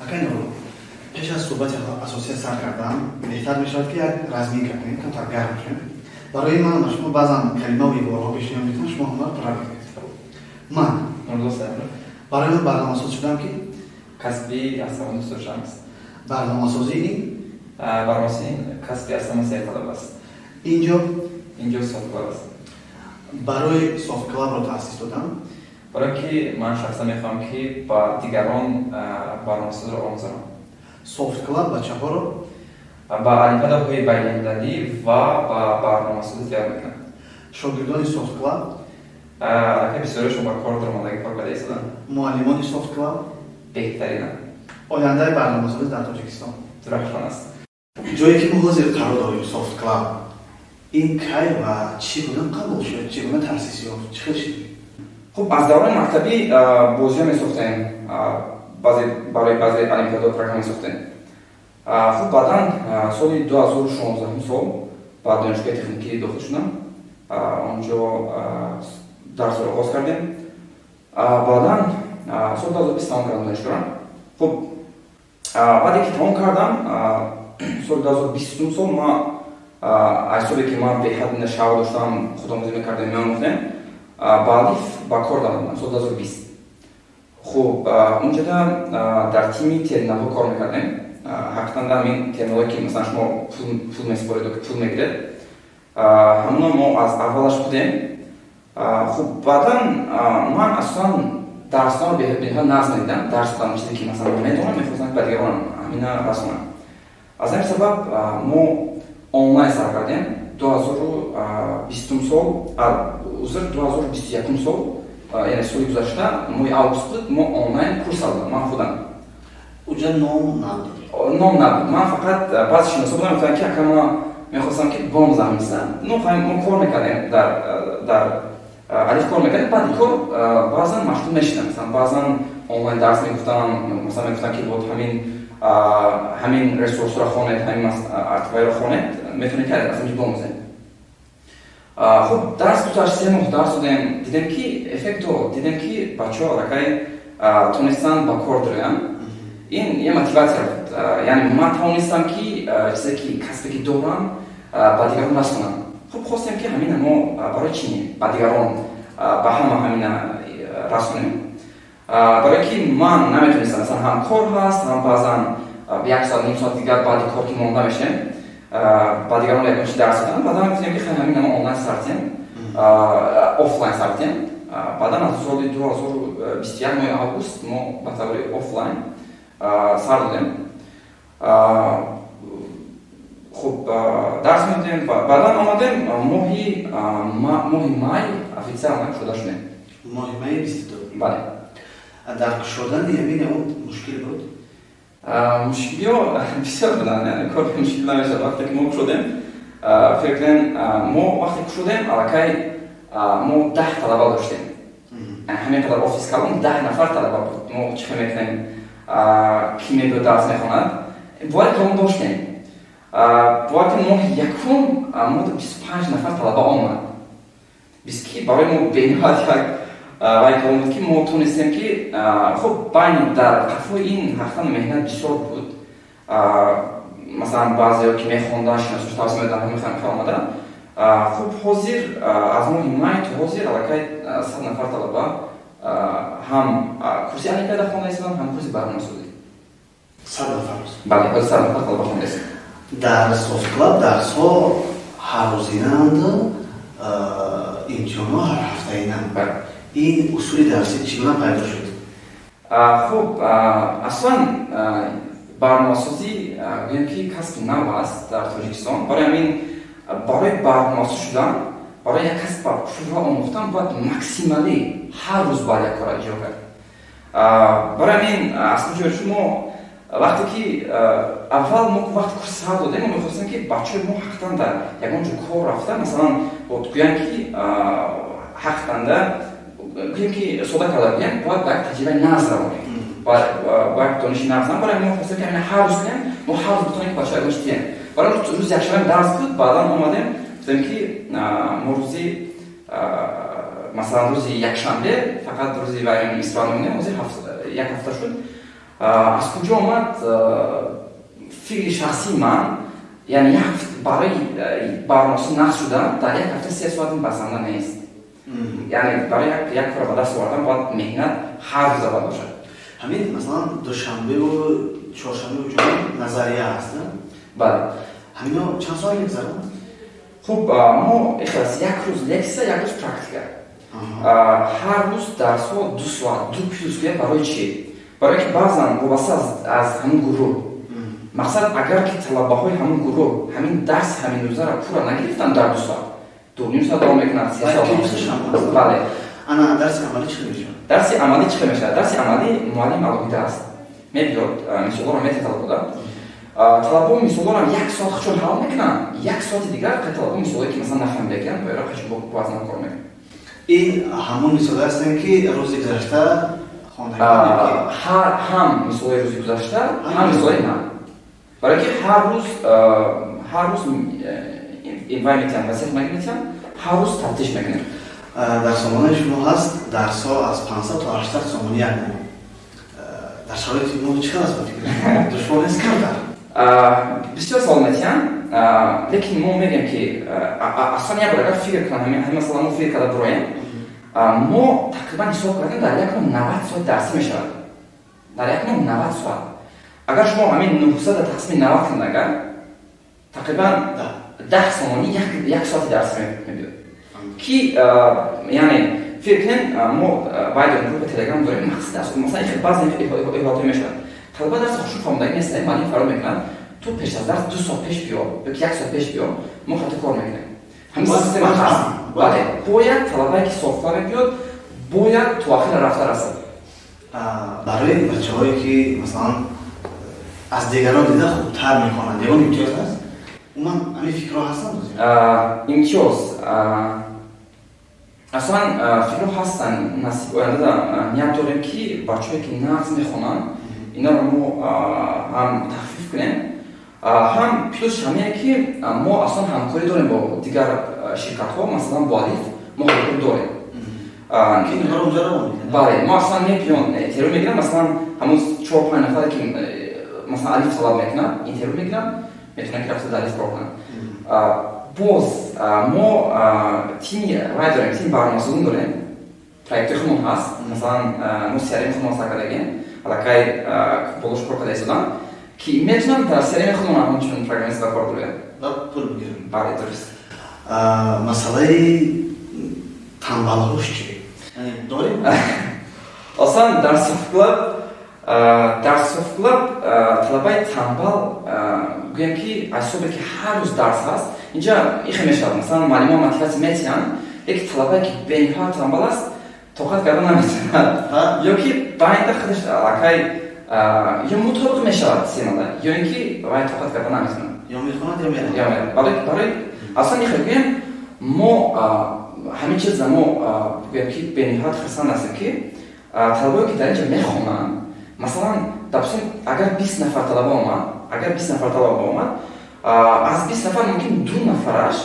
Акай Нурулло, пеш аз суҳбати асосия сар кардан, беҳтар мешавад, ки як разминка кунем, камтар гарм шавем. Барои ман ба шумо баъзан калимаву ибораҳо пешниҳод мекунам, шумо ҳамаро пурра мекунед. Ман Нурулло Саидов. Барои ман барномасоз шудам ки Касби аз ҳама дӯст доштам аст. Барномасозӣ ин Барномасозӣ касби аз ҳама серталаб аст. Инҷо Инҷо Софтклаб аст. Барои Софтклабро таъсис додам Барое ки ман шахсан мехоҳам, ки ба дигарон барномасозиро омӯзонам. Софтклаб бачаҳоро ба олимпиадаҳои байналмилалӣ ва ба барномасозӣ тайёр мекунад. Шогирдони Софтклаб Аллакай бисёриашон ба кор даромадагӣ, кор карда истоданд. Муаллимони Софтклаб Беҳтаринанд. Ояндаи барномасозӣ дар Тоҷикистон дурахшон аст. Ҷое ки мо ҳозир қарор дорем, Софтклаб, ин кай ва чӣ гуна қабул шуд, чӣ гуна таъсис ёфт, чӣ хел шуд? Хуб, аз давраи мактабӣ бозиҳо месохтем, баъзе барои баъзе олимпиадаҳо программа месохтем. Хуб, баъдан соли 2016 сол ба донишгоҳи техникӣ дохил шудам. Онҷо дарсро оғоз кардем. Баъдан соли 2020 тамом кардам донишгоҳро. Хуб, баъде ки тамом кардам, соли 2020 сол ма аз ҳисобе ки ман беҳад шавқ доштам, худомӯзӣ мекардем, меомӯхтем, ба Алиф ба кор даромадам соли 2020. Хуб, унҷода дар тими терминалҳо кор мекардем. Ҳақиқатан дар ҳамин терминалҳое, ки масалан шумо пул месупоред, пул мегиред, ҳамуно мо аз аввалаш будем. Хуб, баъдан ман асосан дарсҳоро бениҳоят нағз медидам. Дарс додам, чизе ки масалан медонам, мехостам, ки ба дигарон ҳамина расонам. Аз ҳамин сабаб мо онлайн сар кардем 2020-ум сол, узр, 2021 сол, яъне соли гузашта, моҳи август буд, мо онлайн курс додам ман худам. Уҷа ном набуд? Ном набуд. Ман фақат баъзе шиносо будам, гуфтам, ки ака, ма мехостам, ки бомзам мисла. Ну, мо кор мекардем, дар Алиф кор мекардем, баъди кор баъзан машғул мешидам, масалан, баъзан онлайн дарс мегуфтам, масалан, мегуфтам, ки вот ҳамин ресурсро хонед, ҳамин артикулро хонед, метавонед, ки аз инҷо бомӯзед. Хуб, дарс гузашт, 3 моҳ дарс додем, дидем, ки эффект дод, дидем, ки бачаҳо аллакай тонистанд ба кор дароянд. Ин я мотиватсия буд, яъне ман тавонистам, ки чизе ки касбе ки дорам, ба дигарон расонам. Хуб, хостем, ки ҳамина мо барои чӣ не ба дигарон, ба ҳама ҳамина расонем, барое ки ман наметонистам, масалан, ҳам кор ҳаст, ҳам баъзан як соат, ним соат дигар баъди кор ки монда мешем, ба дигарон ягон чи дарс додам. Баъдан гуфтем, ки хай, ҳамина мо онлайн сартем, офлайн сартем. Баъдан аз соли 2021 моҳи август мо ба таври офлайн сар додем. Хуб, дарс медодем, баъдан омадем, моҳи май официально кушода шудем. Моҳи майи 22? Бале. Дар кушодани ҳамин ягон мушкил буд? Мушкилиҳо бисёр буданд, яъне кор мушкил намешавад. Вақте ки мо кушодем, фикр кунем, мо вақте кушодем, аллакай мо 10 талаба доштем. Ҳамин қадар офис калон, 10 нафар талаба буд. Мо чӣ хел мекунем, ки мебиёд, дарс мехонад? Бояд калон доштем. Бояд ки моҳи якум мо 25 нафар талаба омад, ки барои мо бениҳоят як вай калон буд, ки мо тонистем, ки хуб, байни дар қафои ин ҳақиқатан меҳнат бисёр буд. Масалан, баъзеҳо ки мехонданд, шиносош тавсия медоданд, ҳамин хел омада. Хуб, ҳозир аз моҳи май то ҳозир аллакай 100 нафар талаба ҳам курси олимпиада хонда истоданд, ҳам курси барномасозӣ. 100 нафар? Бале, ҳозир 100 нафар талаба хонда истоданд. Дар Софтклаб дарсҳо ҳаррӯзинанд, имтиҳонҳо ҳар ҳафтаинанд. Ин усули дарсӣ чӣ гуна пайдо шуд? Хуб, аслан барномасозӣ, гӯем ки касби нав аст дар Тоҷикистон. Барои ҳамин, барои барномасоз шудан, барои як касб пурра омӯхтан, бояд максималӣ ҳар рӯз бояд як кора иҷро кард. Барои ҳамин, асли ҷои шумо, вақте ки аввал мо вақте курс сар додем, мо мехостем, ки бачаҳои мо ҳақиқатан дар ягон ҷо кор рафта, масалан, гӯянд, ки ҳақиқатан да, гӯем ки, сода карда гӯям, бояд ба як таҷрибаи нағз равонем, ба як дониши нағз. Барои мо хостем, ки ҳамин ҳар рӯз кунем, мо ҳар рӯз битонем, ки бачаҳо ягон чи диҳем. Барои рӯзи якшанбе дарс буд, баъдан омадем, гуфтем, ки мо рӯзи, масалан, рӯзи якшанбе фақат рӯзи вай истироҳат мемонем. Ҳозир як ҳафта шуд. Аз куҷо омад фикри шахсии ман? Яъне як барои барномасоз нағз шудан дар як ҳафта 3 соат ин басанда нест. Яъне барои як кора ба даст овардан бояд меҳнат ҳар рӯза бояд бошад. Ҳамин, масалан, душанбеву чоршанбеву ҷумъа назария аст? Бале. Ҳамино чанд соат мегузаранд? Хуб, мо ихлас як рӯз лексия, як рӯз практика. Ҳар рӯз дарсҳо 2 соат, ду плюс гӯям. Барои чӣ? Барои ки баъзан вобаста аз ҳамин гурӯҳ, мақсад, агар ки талабаҳои ҳамин гурӯҳ ҳамин дарси ҳамин рӯзаро пурра нагирифтанд, дар 2 соат, 2,5 соат давом мекунад, 3 соат. Бале. Ана дарси амалӣ чӣ хел мешавад? Дарси амалӣ чӣ хел мешавад? Дарси амалӣ муаллим алоҳида аст, мебиёд, мисолҳоро метиҳад талабода. Талабо мисолҳоро як соат худшон ҳал мекунанд, як соати дигар талабо мисолҳое ки, масалан, нафаҳмидагианд, бояро боз кор мекунанд. Ин ҳамон мисолҳое ҳастанд, ки рӯзи гузашта? Ҳам мисолҳои рӯзи гузашта, ҳам мисолҳои нав, барои ки ҳар рӯз вай метиҳанд, васият метиҳанд, ҳар рӯз тафтиш мекунем. Дар сомонаи шумо ҳаст, дарсҳо аз 500 то 800 сомонӣ як моҳ. Дар шароити мо чӣ қадр аст, ба фикри шумо? Душвор нест камтар? Бисёр савол метиҳанд, лекин мо мегӯем, ки аслан як бор агар фикр кунам, ҳамин масъала мо фикр карда бироем, мо тақрибан ҳисоб кардем, дар як моҳ 90 соат дарсӣ мешавад. Дар як моҳ 90 соат. Агар шумо ҳамин 900 тақсими 90 кунед, агар тақрибан 10 сомонӣ як соати дарсӣ мебиёд, ки яъне фикр кунем, мо вай дорем, группа Телеграм дорем. Мақсад аст, масалан, баъзе ҳолатҳое мешавад, талаба дарси хушук фаҳмодаги нест, муаллим фарёд мекунад: «Ту пеш аз дарс 2 соат пеш биё ёки як соат пеш биё, мо хато кор мекунем». Ҳамин система ҳаст. Бале, бояд талабае ки софта мебиёд, бояд то ахира рафта расад. Барои бачаҳое, ки, масалан, аз дигарон дида хубтар мехонанд, ягон имтиёз ҳаст? Умуман, ҳамин фикрҳо ҳастанд? Имтиёз, аслан фикрҳо ҳастанд. Насиб, ояндада ният дорем, ки бачаҳое ки нағз мехонанд, инаро мо ҳам тахфиф кунем, ҳам плюс ҳамее ки мо аслан ҳамкорӣ дорем бо дигар ширкатҳо, масалан, бо Алиф мо ҳамкорӣ дорем. Бале, мо аслан мепиён, интервю мегирам, масалан, ҳамун чор панҷ нафаре ки, масалан, Алиф талаб мекунад, интервю мегирам, метавонанд ки рафта дар Алиф кор кунанд. Боз мо тими вай дорем, тими барномасозон дорем, проектҳои худмон ҳаст. Масалан, мо CRM худмон сар кардагем, аллакай болош кор карда истодам, ки метавонанд дар CRM худмон ҳамчун программист ба кор бироянд. Пул бигиранд. Бале, дуруст. Масъалаи танбалҳош чӣ дорем? Аслан дар Софтклаб талабаи танбал, гӯям ки, аз ҳисобе ки ҳар рӯз дарс ҳаст, инҷа ихе мешавад. Масалан, муаллимон мотиватсия метиҳанд, лекин талабае ки бениҳоят танбал аст, тоқат карда наметавонад ё ки байнда худаш аллакай ё мутобиқ мешавад системада, ё ин ки вай тоқат карда наметавонад. Ё мехонад, ё меравад. Ё меравад. Барои аслан ихе гӯем, мо ҳамин чиза мо гӯем, ки бениҳоят хурсанд ҳастем, ки талабое ки дар инҷа мехонанд, масалан, допустим, агар 20 нафар талаба омад, агар 20 нафар талаба омад, аз 20 нафар мумкин ду нафараш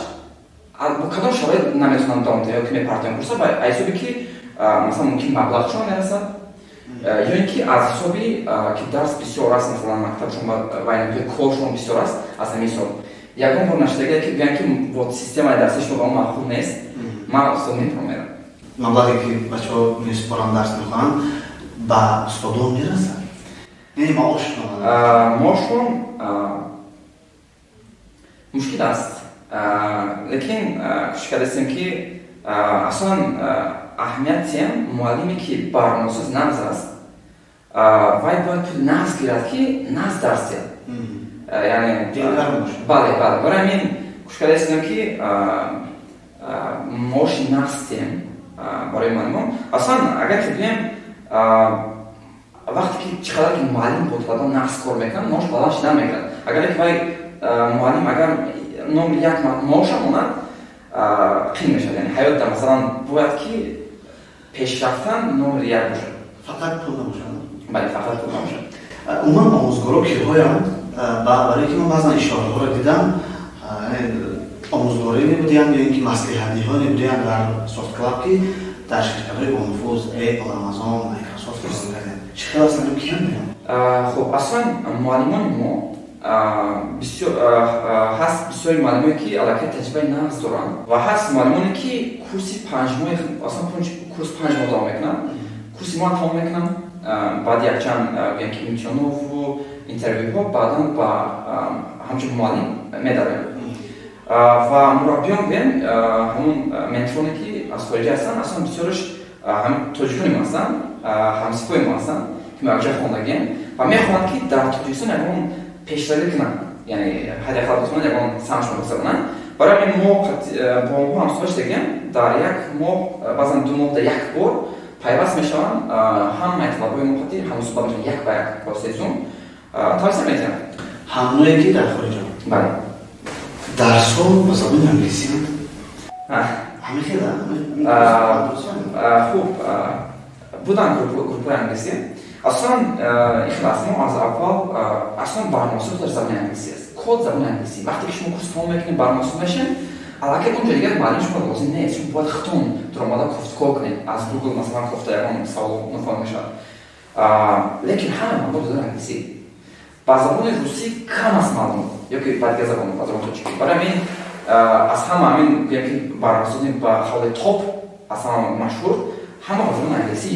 бо кадом шароит наметавонанд давом диҳанд ё ки мепартоянд курса, ба ҳисоби ки, масалан, мумкин маблағшон мерасад ё ин ки аз ҳисоби ки дарс бисёр аст, масалан, мактабшон ва коршон бисёр аст. Аз ҳамин ҳисоб ягон бор нашудагие, ки гӯянд, ки вот системаи дарсии шумо ба мо маъқул нест, ман, устод, мепромерам. Маблағе ки бачаҳо месупоранд, дарс мехонанд, ба устодон мерасад, яъне маошшон? Маошшон мушкил аст, лекин кӯшиш кардастем, ки аслан аҳамият диҳем. Муаллиме ки барномасоз нағз аст, вай бояд пул нағз гирад, ки нағз дарс диҳад. Яъне бале, барои ҳамин кӯшиш кардастем, ки маоши нағз диҳем барои муаллимон. Аслан, агар ки бигӯем, вақте ки чӣ қадар ки муаллим бо талабон нағз кор мекунад, маош баланд шидан мегирад. Агар ки вай муаллим агар номи як маоша монад, қин мешавад. Яъне ҳаёт дар, масалан, бояд ки пешрафтан номери як бошад. Фақат пул набошад. Бале, фақат пул набошад. Умуман, омӯзгоро киҳоянд? Барои ки ман баъзан ишораҳоро дидам, омӯзгорӣ мебудиянд ё ин ки маслиҳатдиҳо мебудиянд дар Софтклаб, ки дар ширкатҳои бонуфуз, Apple, Amazon, Microsoft кор карданд. Чӣ хел ҳастанд, киянд? Хуб, аслан муаллимони мо ҳаст, бисёри муаллимое, ки аллакай таҷрибаи нағз доранд, ва ҳаст муаллимоне, ки курси 5 моҳи, аслан курс 5 моҳ давом мекунад, курси мо тамом мекунанд, баъди якчанд, гӯям, ки имтиҳонову интервюҳо баъдан ба ҳамчун муаллим медароем. Ва мураббиён, гӯем, ҳамун ментороне, ки аз хориҷа ҳастанд, аслан бисёраш тоҷикони мо ҳастанд, ҳамсифои мо ҳастанд, ки мо якҷо хондагием ва мехоҳанд, ки дар Тоҷикистон ягон пешравӣ кунанд, яъне ҳадди ақал битавонанд ягон самтшон бигзаронанд. Барои ҳамин мо бо онҳо ҳамсӯҳбат шудагием. Дар як моҳ, баъзан 2 моҳ дар як бор пайваст мешаванд, ҳамаи талабаҳои мо қати ҳамсӯҳбат мешаванд, як ба як, воситаи Зум тавсия медиҳанд. Ҳамное, ки дар хориҷа Бале. Дарсҳо ба забони англисианд? Ҳамин хел? Хуб, буданд группаи англисӣ. Аслан ин хел аст: мо аз аввал, аслан барномасоз дар забони англисӣ аст, код забони англисӣ. Вақте ки шумо курс тамом мекунед, барномасоз мешавед, аллакай онҷо дигар муаллим шумо лозим нест. Шумо бояд худтон дуромада кофтуков кунед, аз Google масалан кофта, ягон савол нофаҳм мешавад. Лекин ҳама маълумот забони англисӣ, ба забони русӣ кам аст маълумот ё ки ба дигар забон, ба забони тоҷикӣ. Барои ҳамин аз ҳама ҳамин, гӯям, ки барномасози ба қавли топ, аз ҳама машҳур, ҳама ба забони англисӣ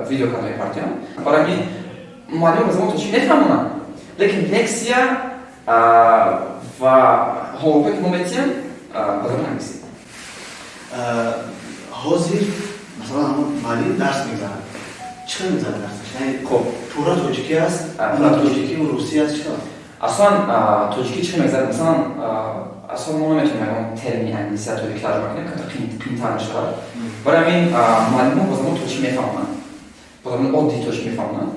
видео карда мепартоянд. Барои ҳамин муаллимо ба забони тоҷикӣ мефаҳмонанд, лекин лексия ва ҳолҳое, ки мо метиҳем, ба забони англисӣ. Ҳозир масалан ҳамон муаллим дарс мегзарад, чӣ хел мегзарад дарсаш? Яъне Хуб. пурра тоҷикӣ аст? Тоҷикиву русӣ аст, чӣ хел? Аслан тоҷикӣ чӣ хел мегзарад? Масалан, аслан мо наметавонем ягон термини англисия тоҷикӣ тарҷума кунем, камтар қиинтар мешавад. Барои ҳамин муаллимо ба забони тоҷикӣ мефаҳмонанд, ба забони оддии тоҷикӣ мефаҳмонанд.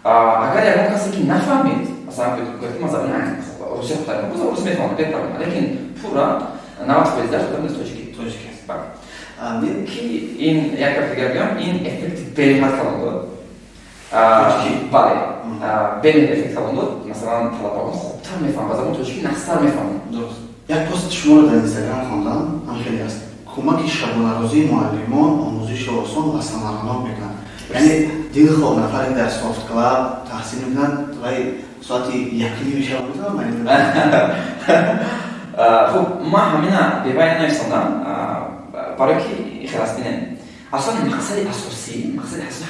Агар ягон касе ки нафаҳмид, масалан гӯяд, ки ман забони русия хубтар, боз русӣ мефаҳмонад, бе проблема. Лекин пурра 90% дарс ба забони тоҷикӣ. Тоҷикӣ аст. Бале. Ки ин як гапи дигар гӯям, ин эффекти бениҳоят калон дод. Тоҷикӣ? Бале, бениҳоят эффект калон дод. Масалан, талабагон хубтар мефаҳманд, ба забони тоҷикӣ нағзтар мефаҳманд. Дуруст. Як пост шуморо дар Инстаграм хондам, ҳам хеле аст: «Кӯмаки шабонарӯзии муаллимон омӯзишро осон ва самаранок мекунад». Яъне дилхоҳ нафаре, дар Софт Клаб таҳсил мекунад, вай соати 1:30 шаб метавонад? Хуб, ман ҳамина бевай нависондам, барое ки хел аст. Бинем, аслан мақсади асосӣ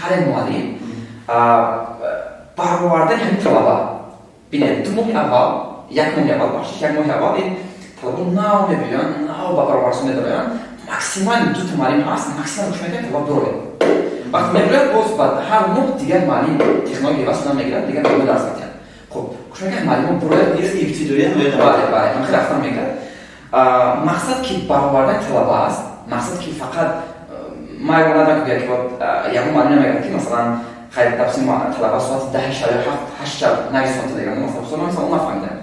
ҳар як муаллим баровардани ҳамин талаба. Бинед, 2 моҳи аввал, як моҳи аввал, бахшиш, як моҳи аввал ин талабо нав мебиёянд, нав ба баробарсон медароянд. Максимально дута муаллим ҳаст, максимально кӯшиш мекунад, талаба бирояд. Вақте мебирояд, боз ба ҳар моҳ дигар муаллим технология иваз шудан мегирад, дигар муаллим дарс медиҳад. Хуб, кӯшиш мекунад, муаллимо бирояд. Ибтидоиян. Бале, ҳам хеле рафтан мекард. Мақсад ки баровардани талаба аст. Мақсад ки фақат ман ягон надорам, ки ягон муаллим намегӯяд, ки масалан, хайр, допустим, талаба соати 10 шаб ё 7, 8 шаб нависон Телеграм, масалан, ман нафаҳмидам,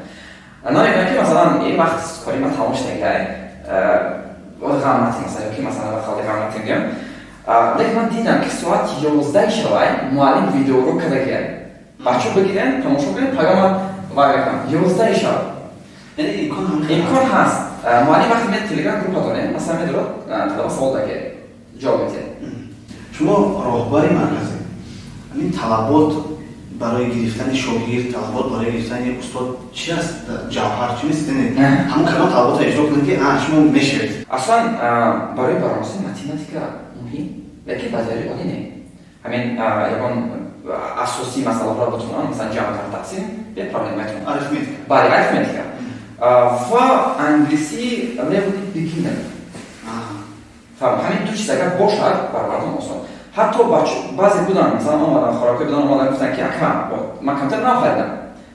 намегӯям, ки масалан ин вақт кори ман тамом шудагиай, ғам натим, масалан, ё ки масалан вақт ғам натим гӯям. Лекин ман дидам, ки соати 11 шавай муаллим видеоурок кардагиай: «Бачаҳо, бигирен, тамошо кунед, пагама вай мекунам». 11 шаб имкон ҳаст. Муаллим вақте мед, Телеграм группа дорем, масалан, медорад, талаба савол даге, ҷавоб медиҳад. Шумо роҳбари марказӣ. Ҳамин талабот барои гирифтани шогирд, талабот барои гирифтани устод чи аст? Ҷавҳар чи нест? Ҳамон кадом талаботро иҷро кунед, ки шумо мешавед? Аслан барои барномасози математика муҳим, лекин ба зари оддӣ не, ҳамин ягон асосии масъалаҳоро бутунанд, масалан, ҷамъ, тарҳ, тақсим, бе проблема метавонад. Арифметика. Бале, арифметика ва англисӣ level beginner. Ҳамин ду чиз агар бошад, баровардан осон. Ҳатто баъзе буданд, масалан, омадан, хоракҳое буданд, омадан, гуфтанд, ки ака, ман компютер нахаридам,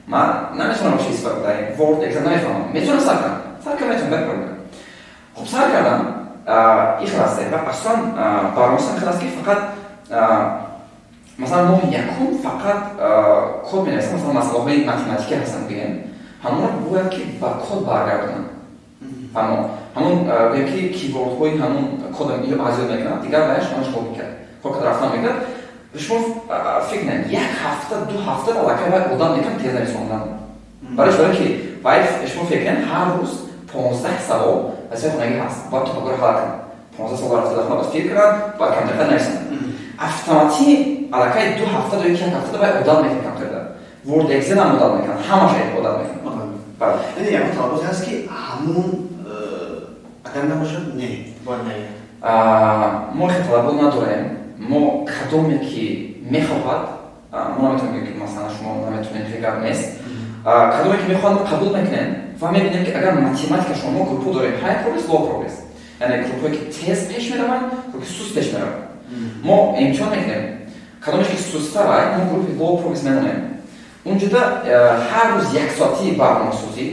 ман наметавонам вообще истифода, Word, Excel намефаҳмам, метавонам сар кунам? Сар кунам, метавонам, бе проблема. Хуб, сар кардам, ин хел аст. Ва аслан барномаси хел аст, ки фақат масалан моҳи якум фақат код менависам. Масалан, масъалаҳои математикӣ ҳастанд, бигем, ҳамонро бояд ки ба код баргардонам. Фаҳмо, ҳамон, гӯем, ки keyword ҳои ҳамон код ё аз ёд мекунад, дигар ваяш ҳамаш логика кор карда рафтан мекунад. Шумо фикр кунед, як ҳафта, 2 ҳафта аллакай вай одам мекунад тез нависондан. Барои ки вай, шумо фикр кунед, ҳар рӯз 15 савол вазифаи хонагӣ ҳаст, бояд то пагоҳ ҳал кунад. 15 савол рафта дар хона бояд фикр кунад, бояд компютер нависонад. Автоматӣ аллакай 2 ҳафта ё як ҳафта вай одат мекунад компютерда. Word, Excel ҳам одат мекунад, ҳамаша одат мекунад. Яъне ягон талаботе ҳаст, ки ҳамун агар набошад, не, бояд не? Мо хел талабот надорем. Мо кадоме ки мехоҳад, мо наметавонем ки масалан шумо наметавонед, хел гап нест. Кадоме ки мехоҳад, мо қабул мекунем ва мебинем, ки агар математика шумо, мо группҳо дорем: high progress, low progress, яъне группҳое ки тез пеш мераванд, группҳои суст пеш мераванд. Мо имтиҳон мекунем, кадомеш ки сусттарай, мо группи low progress мемонем. Унҷода ҳар рӯз як соати барномасозӣ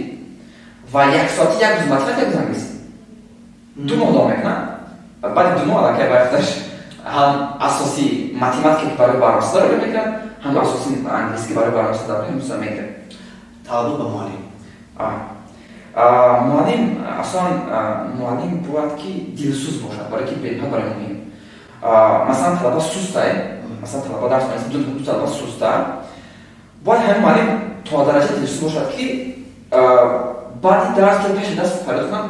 ва як соати, як рӯз математика, як рӯз англисӣ. 2 моҳ давом мекунад. Баъди 2 моҳ аллакай бархудаш ҳам асоси математика, ки барои барномасозӣ дароя мекунад, ҳам асоси англисӣ, ки барои барномасозӣ дароя мегирад. Талабот ба муаллим? Муаллим, аслан муаллим бояд ки дилсӯз бошад, барое ки бениҳоят барои муҳим. Масалан, талаба сустай, масалан, талаба дарс, ду талаба суста, бояд ҳамин муаллим то дараҷа дилсӯз бошад, ки баъди дарс ё пеши дарс фарёд кунад,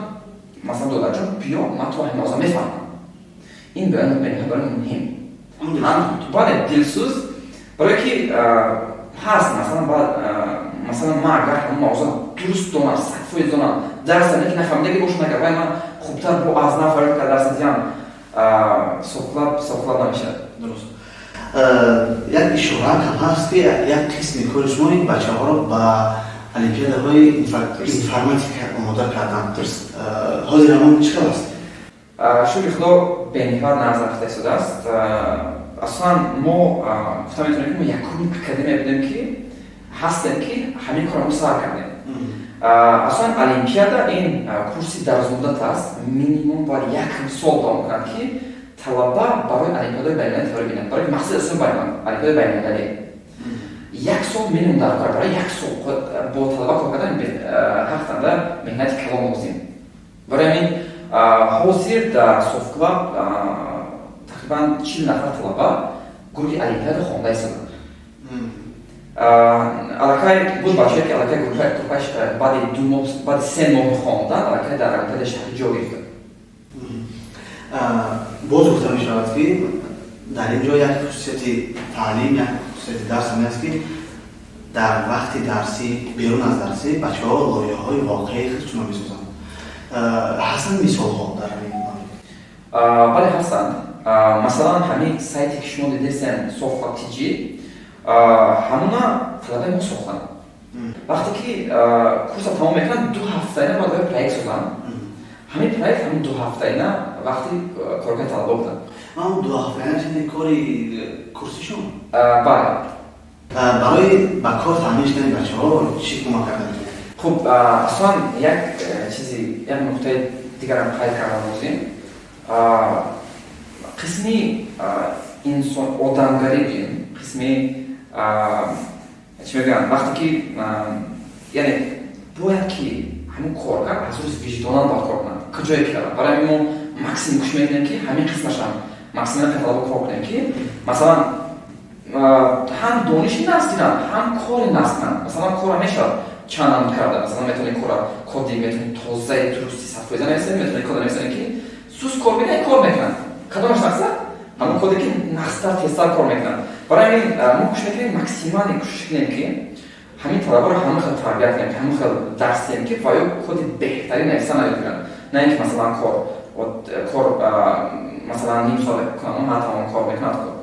масалан: «Додарҷон, биё, ман то ҳамин мавзӯъ мефаҳмам». Ин бениҳоят барои муҳим. Бале, дилсӯз, барое ки ҳаст, масалан, масалан, ман агар ҳамон мавзӯъ дуруст донам, 100% донам, дарса не ки нафаҳмидаги бошам, агар вай ман хубтар бо аз нав фарёд кард дарса диҳам, софтлаб намешавад. Дуруст. Як ишора кам ҳаст, ки як қисми кори шумо ин бачаҳоро ба олимпиадаҳои информатика омода кардан. Ҳозир ҳамон чӣ хел аст? Шукри Худо, бениҳоят нағз рафта истодааст. Аслан мо гуфта метавонем, ки мо якумин академия будем, ки ҳастем, ки ҳамин корро мо сар кардем. Аслан олимпиада ин курси дарозмуддат аст, минимум бояд як сол давом кунад, ки талаба барои олимпиадаҳои байналмилалӣ тайёрӣ бинад. Барои мақсади аслии олимпиадаи байналмилалӣ як сол минимум дар кор. Барои як сол бо талаба кор кардан ҳақтанда меҳнати калон лозим. Барои ҳамин ҳозир дар Софтклаб тақрибан 40 нафар талаба гурӯҳи олимпиада хонда истоданд. Аллакай буд бачае, ки аллакай группаш баъди 2 моҳ, баъди 3 моҳи хондан аллакай дар олимпиадаи шаҳрӣ ҷо гирифта. Боз гуфта мешавад, ки дар ин ҷо як хусусияти таълим, як хусусияти дарс ҳамин аст, ки дар вақти дарсӣ, берун аз дарсӣ бачаҳо лоиҳаҳои воқеии худшонро месозанд. Ҳастанд мисолҳо дар ҳамин? Бале, ҳастанд. Масалан, ҳамин сайте, ки шумо дидесен, Softlab TG, ҳамуна талабаи мо сохтанд. Вақте ки курса тамом мекунанд, 2 ҳафтаина бояд бояд проект созанд. Ҳамин проект ҳамин 2 ҳафтаина вақти коргаи талаба буданд. 2 ҳафтаина чизи кори курсишон? Бале. Барои ба кор таъмин шудани бачаҳо чӣ кӯмак карда метавонед? Хуб, аслан як чизи, як нуқтаи дигарам қайд кардан лозим. Қисми инсон одамгарӣ гӯем, қисми чӣ мегӯянд, вақте ки, яъне бояд ки ҳамин коргар аз рӯзи виҷдонан бояд кор кунад, куҷое ки равад. Барои ҳамин мо максимум кӯшиш мекунем, ки ҳамин қисмашам максимально талаба кор кунем, ки масалан ҳам дониши нағз гиранд, ҳам кори нағз кунанд. Масалан, кора мешавад чанд намуд карда. Масалан, метавонӣ кора коди метавонӣ тозаи дурусти 100% нависем, метавонӣ кода нависем, ки суст кор мекунад, кор мекунад. Кадомаш нағза? Ҳамон коде, ки нағзтар, тезтар кор мекунад. Барои ҳамин мо кӯшиш мекунем, максимально кӯшиш кунем, ки ҳамин талабаро ҳамон хел тарбият кунем, ҳамон хел дарс диҳем, ки ва ё коди беҳтарин нависан ёд гиранд, на ин ки масалан кор масалан ним сол кунам, натавон кор мекунад. Код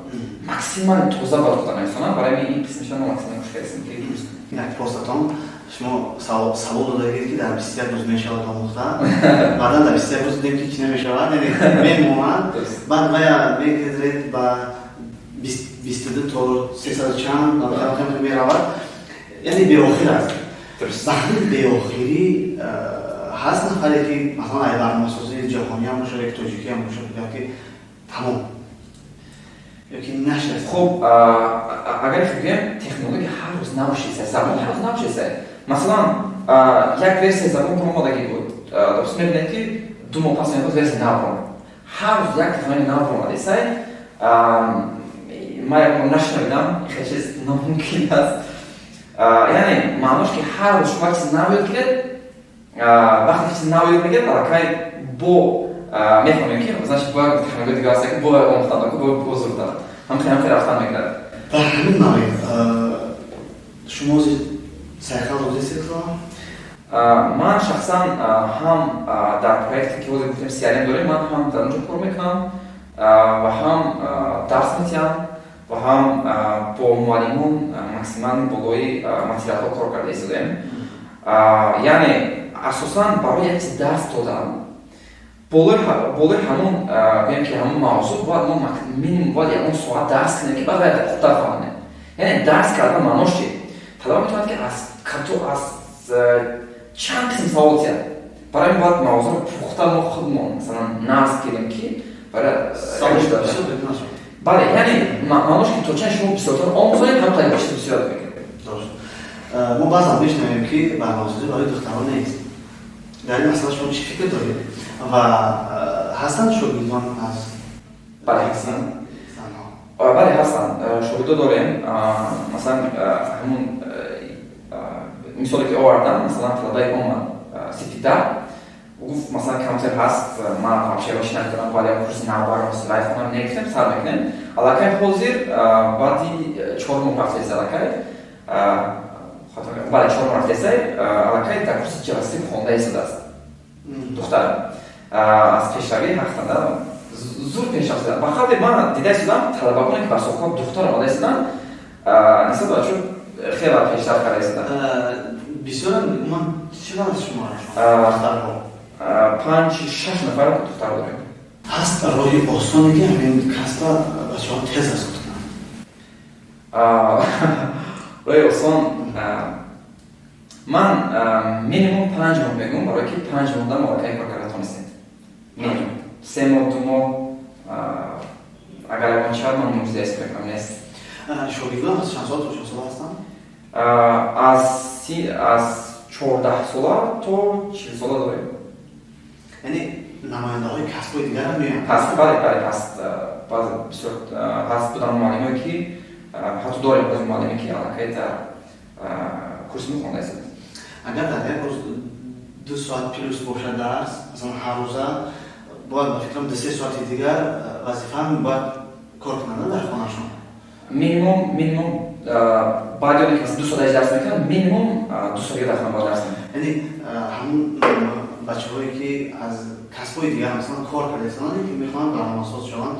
максимально тоза бояд кода нависонам. Барои ҳамин ин қисмиша мо максимально кӯшиш кардем, ки дуруст. Як постатон шумо савол додагед, ки дар 21 рӯз мешавад омӯхта. Баъдан дар 21 рӯз дидем, ки чӣ намешавад, яъне мемонад. Баъд вая мегиред, ба 22 то сесаду чанд меравад, яъне беохир аст. Ба ҳамин беохирӣ ҳаст нафаре, ки масалан ай барномасозии ҷаҳониам бошад, як тоҷикиам бошад, бигӯяд, ки тамом ёки нашаст? Хуб, агар гӯем, технология ҳар рӯз нав шиса, забон ҳар рӯз нав шиса. Масалан, як версияи забон баромадагӣ буд, допустим, мебинед, ки 2 моҳ пас меояд, версияи нав баромад. Ҳар рӯз як технология нав баромадесай. Ман як бор нашунавидам, хеле чиз номумкин аст. Яъне маънош, ки ҳар рӯз шумо чиз нав ёд гиред. Вақте чиз нав ёд мегиред, аллакай бо мефаҳмем, ки значит бояд технология дигар аст, ки бояд омӯхтан, бо зуртар ҳамхел рафтан мекунад. Дар ҳамин маврид Шумо сайқал додистед? Ман шахсан ҳам дар проекте, ки ҳозир гуфтем, CRM дорем, ман ҳам дар онҷо кор мекунам ва ҳам дарс метиҳам ва ҳам бо муаллимон максимально болои материалҳо кор карда истодаем. Яъне асосан барои як чиз дарс додан болои ҳамон, гӯем ки, ҳамон мавзӯъ бояд мо минимум бояд ягон соат дарс кунем, ки баъд вай хубтар фаҳмем. Яъне дарс кардан маънош чи? Талаба метавонад, ки аз чанд қисм савол тиҳад. Барои ин бояд мавзӯъро пухта мо худмон, масалан, назм кунем, ки бале, яъне маънош ки то чанд шумо бисёртар омӯзонед, ҳам талаба чиз бисёр мекунед. Мо баъзан мешунавем, ки барномасозӣ барои духтарон нест. Дар ин масъала шумо чӣ фикр доред ва ҳастанд шогирдон аз Бале, ҳастанд, бале, ҳастанд, шогирдо дорем. Масалан, ҳамун мисоле ки овардам, масалан, талабае омад синфи 10, гуфт, масалан, компютер ҳаст, ман вообще чӣ намедонам, бояд як курси нав барномасозӣ хонам. Не, гуфтем, сар мекунем. Аллакай ҳозир баъди 4 моҳ рафтаест, аллакай, бале, 4 моҳ рафтаест, аллакай дар курси JavaScript хонда истодааст. Духтар аз пешравӣ ҳақтанда зуд пешрафт. Ба қавле ман дида истодам, талабагоне ки ба соҳа духтар омада истоданд, нисбат ба чун хеле пешрафт карда истоданд. Бисёрам ман чӣ қадр шумо? Панҷ, шаш нафар духтар дорем. Ҳаст роҳи осоне, ки ҳамин касба бачаҳо тез аз худ кунанд? Роҳи осон, ман минимум 5 моҳ мегӯм, барое ки 5 моҳ дар малакаи кор карда тонистем. Минимум 3 моҳ, 2 моҳ, агар ягон шавад, ман мӯъҷиза ҳисоб мекунам, нест. Шогирдон аз чанд сол то чанд сола ҳастанд? Аз 14 сола то 40 сола дорем. Яъне намояндаҳои касбҳои дигарам меоянд? Ҳаст, бале, бале, ҳаст. Баъзе бисёр ҳаст, буданд муаллимое, ки ҳатто дорем боз муаллиме, ки аллакай дар курси мо хонда истодааст. Агар дар як рӯз 2 соат плюс бошад дарс, масалан, ҳаррӯза, бояд, ба фикрам, 2-3 соати дигар вазифаам бояд кор кунанд дар хонашон. Минимум баъди оне ки 2 соат дарс мекунанд, минимум 2 соат дар хона бояд дарс мекунанд. Яъне ҳамун бачаҳое, ки аз касбҳои дигар, масалан, кор карда истоданд, ки мехоҳанд барномасоз шаванд,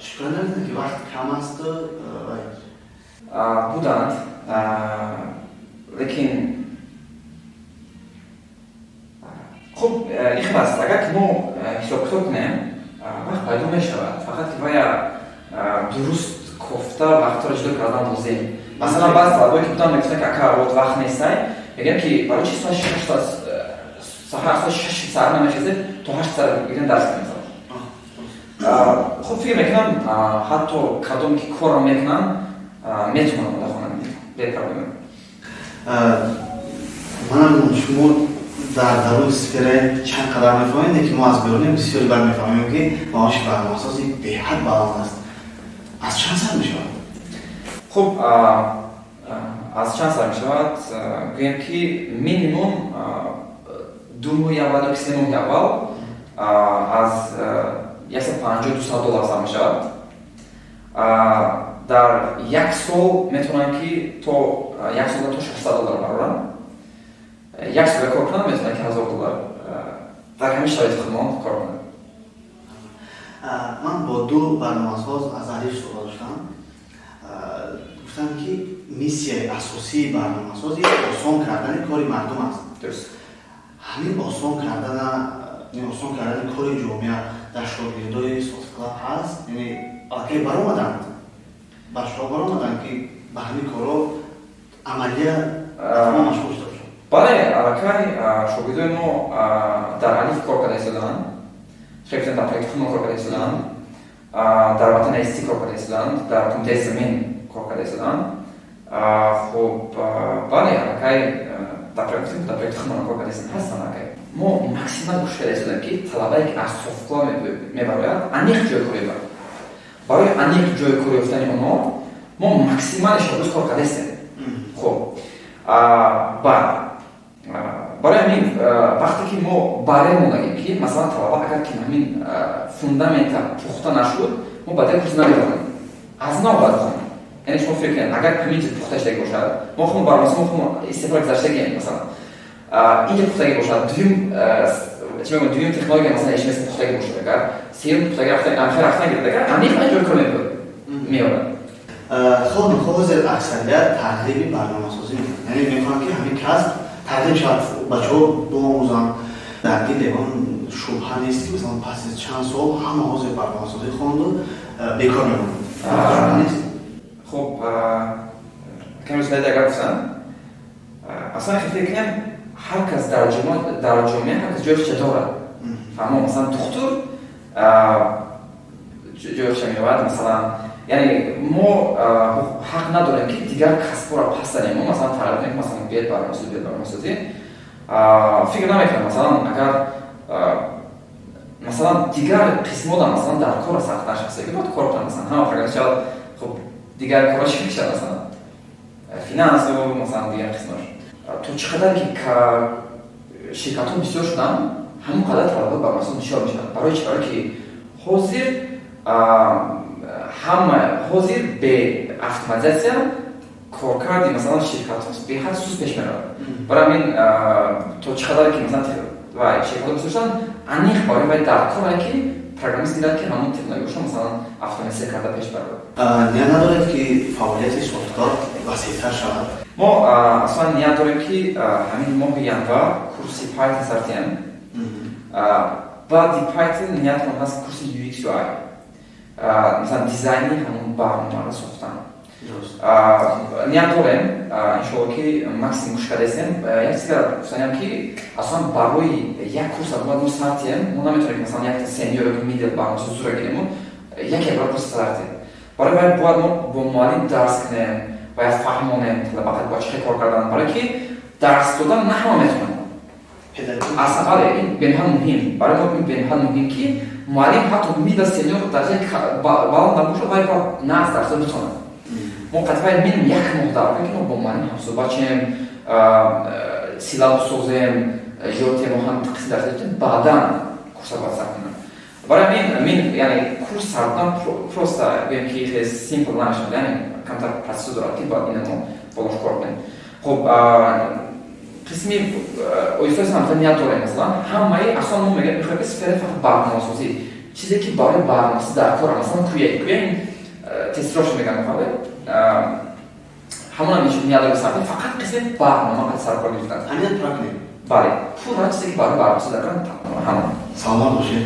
шикоят намекунанд, ки вақт кам аст? Буданд, лекин хуб, ин хел аст: агар ки мо ҳисобкитоб кунем, вақт пайдо мешавад, фақат ки вая дуруст кофта вақтҳоро ҷудо кардан лозим. Масалан, баъзе талабое, ки буданд, мегуфтанд, ки ака, вот вақт нестай. Мегӯям, ки барои чи соати 6 саҳар, соати 6 саҳар намехезед, то 8 сар гирем дарс кунем? Хуб, фикр мекунам, ҳатто кадоме ки корро мекунанд, метавонанд дар хона бе проблема. Ман намедонам, шумо дар даруни сфера чанд қадар мефаҳмед, лекин мо аз берунем бисёри бар мефаҳмем, ки маоши барномасозӣ беҳад баланд аст. Аз чанд сар мешавад? Хуб, аз чанд сар мешавад? Гӯем, ки минимум 2 моҳи аввал ё 3 моҳи аввал аз 150, 200 доллар сар мешавад. Дар як сол метавонанд, ки то як сола то 600 доллар бароранд. Як сола кор кунанд, метавонанд, ки 1000 доллар дар ҳамин шароити худмон кор кунанд. Ман бо ду барномасоз аз Алиф суҳбат доштам. Гуфтам, ки миссияи асосии барномасозӣ осон кардани кори мардум аст. Дуруст. Ҳамин осон кардани кори ҷомеа дар шогирдои Софтклаб ҳаст? Яъне аллакай баромаданд, бачаҳо баромаданд, ки ба ҳамин корҳо амалия тамом машғул шуда бошанд? Бале, аллакай шогирдои мо дар Алиф кор карда истодаанд, хеле дар проекти худмон кор карда истодаанд, дар Ватани ICT кор карда истодаанд, дар кумитаи замин кор карда истодаанд. Хуб, бале, аллакай дар проекти худмон кор карда истодаанд, ҳастанд. Аллакай мо максимал кӯшиш карда истодаем, ки талабае, ки аз Софтклаб мебарояд, аниқ ҷои кор ёбад. Барои аниқ ҷои кор ёфтани онҳо мо максимально шабрӯз кор карда истем. Хуб, баъд барои ҳамин, вақте ки мо баре мондагем, ки масалан, талаба агар ки ҳамин фундамента пухта нашуд, мо ба дигар курс наметавонем, аз нав бояд хонем. Яъне шумо фикр кунед, агар ҳамин чиз пухта шудагӣ бошад, мо худмо барномасоз, мо худмо истифода гузаштагием, масалан, инҷа пухтагӣ бошад, дуюм, чӣ мегӯям, дуюм технология, масалан, HMS пухтагӣ бошад, агар сеюм пухтагӣ рафта рафта гирад, агар амиқ ҷой кор меорад. Хоб, ҳозир аксарият тарғиби барномасозӣ мекунанд, яъне мехоҳанд, ки ҳамин касб тарғиб шавад, бачаҳо биомӯзанд. Дар дил ягон шубҳа нест, ки масалан паси чанд сол ҳама ҳозир барномасозӣ хонду бекор мемонанд? Нест? Хуб, каме рӯз агар гуфтам, аслан фикр кунем, ҳар кас дар ҷомеа ҳар кас ҷои худша дорад, фаҳмо? Масалан, духтур ҷои худша меёбад, масалан. Яъне мо ҳақ надорем, ки дигар касбҳоро пас занем. Мо, масалан, тарғиб кунем, масалан, биед барномасозӣ, биед барномасозӣ. Фикр намекунам, масалан, агар, масалан, дигар қисмота, масалан, дар кор аст, шахсе ки бояд кор кунад, масалан, ҳама программист шавад, хуб, дигар корҳо чӣ мешавад? Масалан, финансу, масалан, дигар қисмош. То чӣ қадар ки ширкатҳо бисёр шуданд, ҳамон қадар талабот барномасоз бисёр мешавад. Барои чӣ? Барои ки ҳозир ҳама, ҳозир бе автоматизатсия коркарди, масалан, ширкатҳо беҳад суст пеш меравад. Барои ҳамин, то чӣ қадар ки, масалан, вай ширкатҳо бисёр шуданд, аниқ барои вай дар коре ки программист гирад, ки ҳамон технологияшо, масалан, автоматизатсия карда пеш барад. Ният надоред, ки фаъолияти Софтклаб васеътар шавад? Мо аслан ният дорем, ки ҳамин моҳи январ курси Python сар диҳем. Баъди Python ниятмон ҳаст курси UX UI, масалан, дизайни ҳамон барномаро сохтан ният дорем, иншоалло, ки максимум кӯшиш кардаистем. Як чиз гуфтаниям, ки аслан барои як курс бояд мо сар диҳем. Мо наметавонем, ки, масалан, якта senior ё middle барномасоз зура гирему яке бора курс сар диҳем. Барои вай бояд мо бо муаллим дарс кунем ва фаҳмонем талабақат бояд чӣ хел кор кардан, барое ки дарс додан на ҳама метавонад. Аслан, бале, ин бениҳоят муҳим барои мо, ин бениҳоят муҳим, ки муаллим ҳатто middle, senior дараҷаи баланд набошад, вай бояд нағз дарс дода битонад. Мо қатъи минимум як моҳ дар ки мо бо муаллим ҳамсӯҳбат шем, силлабус созем, ётем, ҳам қисми дарс додем, баъдан курса бояд сар кунам. Барои ҳамин мин, яъне курс сар додан просто, гӯем ки, хеле simple намешавад, яъне камтар процесс дорад, ки бояд ина мо болош кор кунем. Хуб, қисми оҳиста оҳиста ният дорем, масалан, ҳамаи, аслан мо мегӯем, мехоҳем, ки сфераи фақат барномасозӣ, чизе ки барои барномасозӣ дар кора, масалан, QA тестировщик мегӯям, мефаҳмед, ҳамонам ният дорем сар, фақат қисми барнома қад сар кор гирифтан. Ҳамин пурра кунем. Бале, пурра чизе ки барои барномасозӣ дар кора, ҳамон. Саломат бошед.